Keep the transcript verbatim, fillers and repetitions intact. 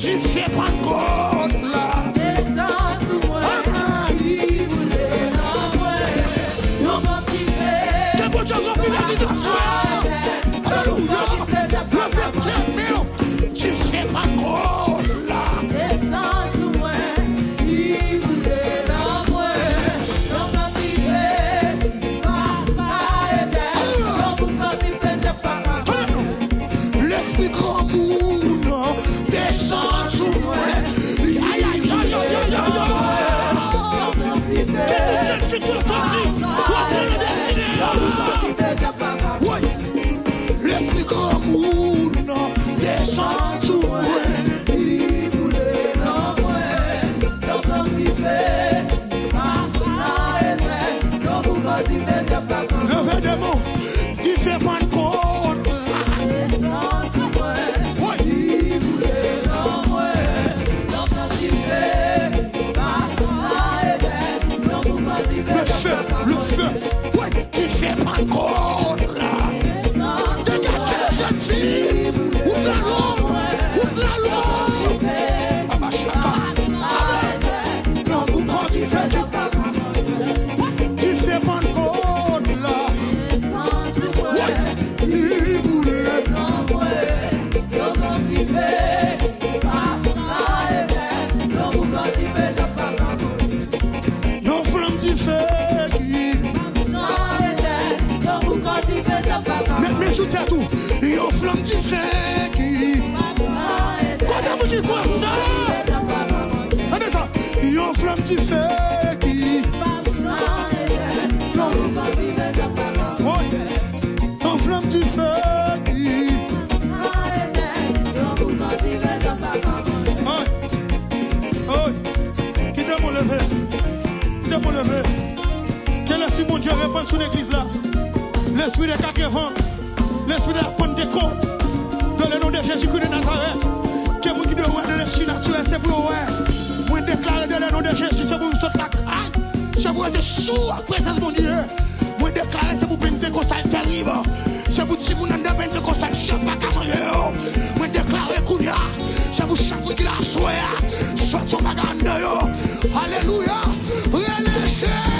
Dife Pantkòt la. Amen. Ke Bondye ranpli legliz aswè a. Alelouya. Leve tèt men w. Dife Pantkòt la. Lespri granmoun nan desann sou mwen. Ay, ay, ay, ay, ay, ay, ay. Kite jèn fi k yo soti. Antre nan destine a. Woy. Lespri granmoun nan desann sou mwen. Leve de men w. Dife Pantkòt la. Woy. Le feu, le feu. Woy. Dife Pantkòt la. Degaje jèn fi. Wout la long. Wout la long. Abachaka. Amen. Tankou kan dife, dife Pantkòt la. Woy. Li boule. Yon flanm dife ki. Met men sou tèt ou. Yon flanm dife ki. Kote moun ki kwè sa? Tande sa. Yon flanm dife ki. Yon, yon flanm dife ki. Ay. Ay. Kite mwen leve. Kite mwen leve. Ke lespri Bondye repann sou legliz la. Lespri de katrevan. Lespri de la Pentecôte. Dans le nom de Jésus-Christ de Nazareth. Ke moun ki dwe wè de lespri natirèl, se pou yo wè. Mwen deklare dans le nom de Jésus, se pou yo sot la. Ay. Se pou yo rete sou ak prezans Bondye. Mwen deklare se pou Pentekostal terib. Se pou timoun anndan Pentekostal chat pa ka manje yo. Mwen deklare kounye a, se pou chak moun ki la aswè a, soti yon bagay anndan yo. Alelouya. Rele Jezi.